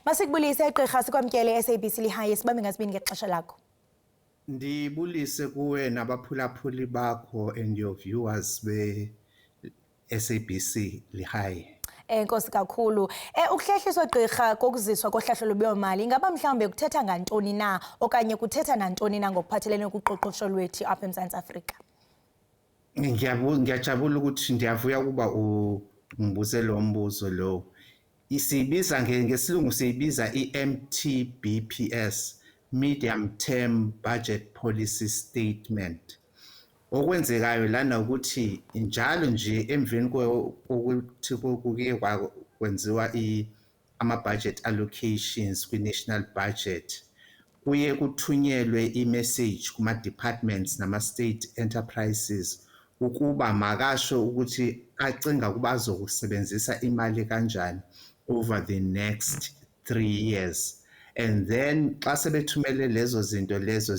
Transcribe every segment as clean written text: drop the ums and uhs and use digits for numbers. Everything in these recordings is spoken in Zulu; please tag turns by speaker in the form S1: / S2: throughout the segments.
S1: Masikubulise gqirha, sikwamkele SABC Lehae, sibambe ngasibini ngexesha lakho.
S2: Ndibulise kuwe nabaphulaphuli bakho and your viewers be-SABC Lehae.
S1: Enkosi kakhulu. Ukuhlehliswa gqirha kokuziswa kohlahlo lwabiwo-mali, ingaba mhlawumbe kuthetha ngantoni na okanye kuthetha nantoni na ngokuphathelene kuqoqosho lwethu apha eMzantsi Afrika?
S2: Ngiyajabula ukuthi ndiyavuya ukuba ungibuze lo mbuzo lo. Isibiza ngesilungu siyibiza i-MTBPS, Medium Term Budget Policy Statement. Okwenzekayo lana ukuthi njalo nje emveni kokuthi kuke kwenziwa ama-budget allocations kwi-national budget, kuye kuthunyelwe i-message kuma-departments nama-state enterprises ukuba makasho ukuthi acinga ukuba azokusebenzisa imali kanjani over the next 3 years. And then xa sebethumele lezo zinto lezo,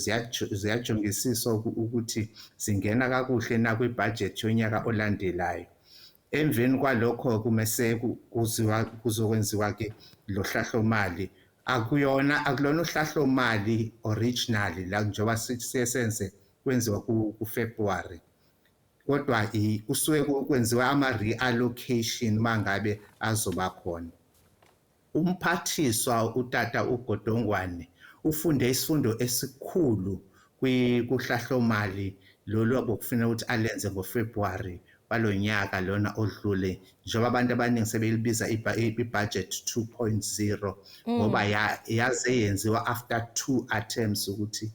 S2: ziyajongisiswa ukuthi zingena kakuhle na kwi-budget yonyaka olandelayo. Emveni kwalokho kumese kuziwa kuzokwenziwa ke lo hlahlomali. Akuyona, akulona uhlahlomali originally la njengoba siye senze kwenziwa ku-February, kodwa kusuke kwenziwa ama-reallocation mangabe azoba khona. Umphathiswa utata uGodongwane ufunde isifundo esikhulu kuhlahlomali lolu abokufuneka ukuthi alenze ngoFebruary walonyaka lona odlule, njengoba abantu abaningi sebelibiza i-budget 2.0, ngoba yaze yenziwa after two attempts ukuthi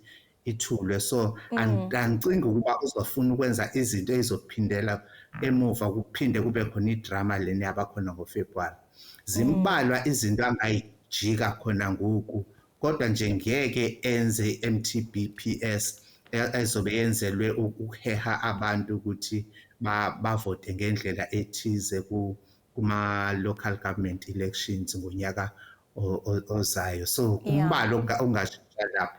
S2: ithulwe. So angicingi ukuba uzofuna ukwenza izinto ezizophindela emuva, kuphinde kube khona idrama lena yabakhona ngoFebruary. Zimbalwa izinto angayijika khona ngoku, kodwa nje ngeke enze MTBPS ezobe yenzelwe ukuheha abantu ukuthi bavote ngendlela ethize kuma local government elections ngonyaka ozayo. So kumbalo ongashintsha lapho.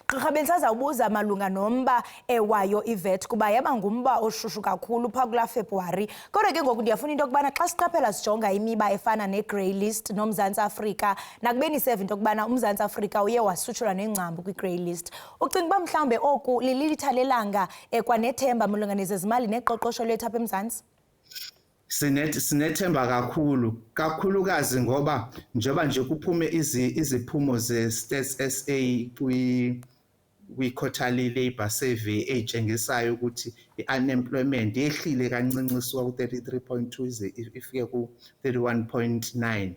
S1: Gqirha, bendisazawubuza malunga nomba ewayo iVAT, kuba yaba ngumba oshushu kakhulu phaa kulaa February. Kodwa ke ngoku ndiyafuna into yokubana xa siqaphela sijonga imiba efana ne-grey list noMzantsi Afrika, nakubeni seva into yokubana uMzantsi Afrika uye wasutshelwa nengcambu kwi-grey list, ucinga uba mhlawumbe oku lilitha lelanga kwanethemba malunga nezezimali neqoqosho lwethu apha eMzantsi?
S2: Sinethemba kakhulu, kakhulukazi ngoba njengoba nje kuphume iziphumo ze-Stats SA kwi-quarterly labour survey ey'tshengisayo ukuthi i-unemployment yehlile kancinci isuka ku-33.2 ize ifike ku-31.9,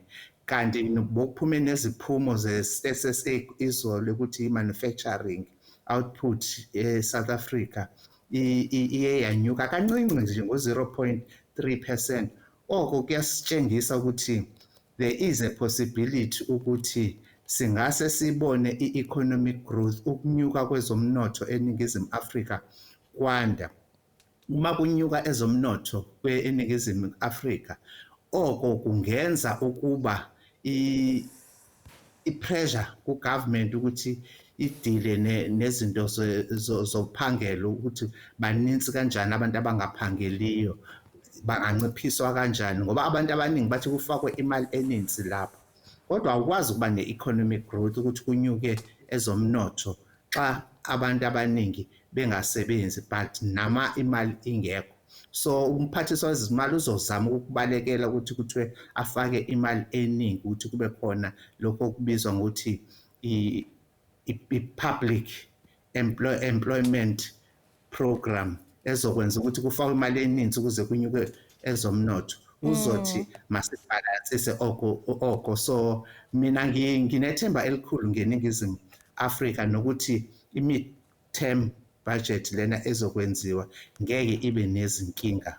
S2: kanti bokuphume neziphumo ze-Stats SA izolo ukuthi i-manufacturing output e-South Africa iye yanyuka kancinci nje ngo-0.3%. Oko kuyasitshengisa ukuthi there is a possibility ukuthi singase sibone i-economic growth, ukunyuka kwezomnotho eNingizimu Afrika kwanda. Uma kunyuka ezomnotho eNingizimu Afrika, oko kungenza ukuba i-pressure ku-government ukuthi idile nezinto zophangelo, ukuthi banintsi kanjani abantu abangaphangeliyo, banganciphiswa kanjani, ngoba abantu abaningi bathi kufakwe imali eninzi lapho. Kodwa awukwazi ukuba ne-economic growth, ukuthi kunyuke ezomnotho, xa abantu abaningi bengasebenzi but nama imali ingekho. So umphathiswa wezimali uzozama ukubalekela ukuthi kuthiwe afake imali eningi ukuthi kube khona lokho okubizwa ngokuthi i-public employment program ezokwenza ukuthi kufakwe imali eninzi ukuze kunyuke ezomnotho. Uzothi masibhalansise oko. So mina nginethemba elikhulu ngeNingizimu Afrika nokuthi i-mid-term budget lena ezokwenziwa ngeke ibe nezinkinga.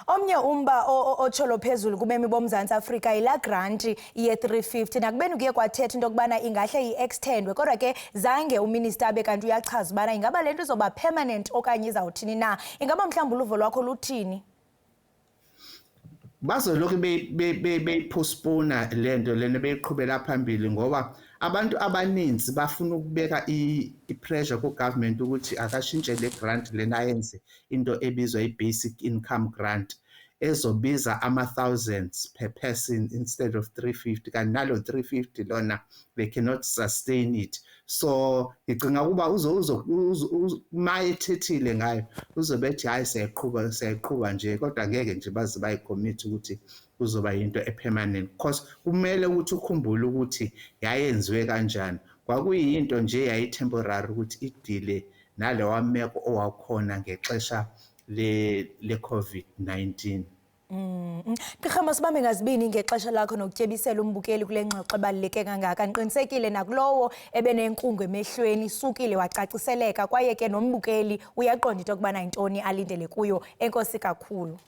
S1: Omnye umba otsholo phezulu kubemi boMzantsi Afrika yilaa granti ye-350. Nakubeni kuye kwathetha into yokubana ingahle i-extendwe, kodwa ke zange uminister abe kanti uyachaza ubana ingaba le nto izoba permanent okanye izawuthini na. Ingaba mhlawumbi uluvo lwakho luthini?
S2: Bazolokhu beyipostpona lento lena, beyiqhubela phambili, ngoba abantu abaninzi bafuna ukubeka i-pressure ku-government ukuthi akashintshe le grant lena, ayenze into ebizwa i-basic income grant. ezobiza ama-thousands per person instead of 350. Kanti nalo 350 lona, they cannot sustain it. So ngicinga ukuba uzo ma ethethile ngayo, uzobe ethi, "Hayi, siyayiqhuba, siyayiqhuba nje," kodwa ngeke nje baze bayi-commit ukuthi kuzoba yinto e-permanent, because kumele ukuthi ukhumbule ukuthi yayenziwe kanjani. Kwakuyinto nje yayi-temporary ukuthi i-deal-e nalewa meko owakhona ngexesha le COVID-19.
S1: Gqirha, masibambe ngazibini ngexesha lakho nokutyebisela umbukeli kule ngxoxo ebaluleke kangaka. Ndiqinisekile nakulowo ebenenkungu emehlweni isukile wacaciseleka, kwaye ke nombukeli uyaqonda into yokubana yintoni alindele kuyo. Enkosi kakhulu.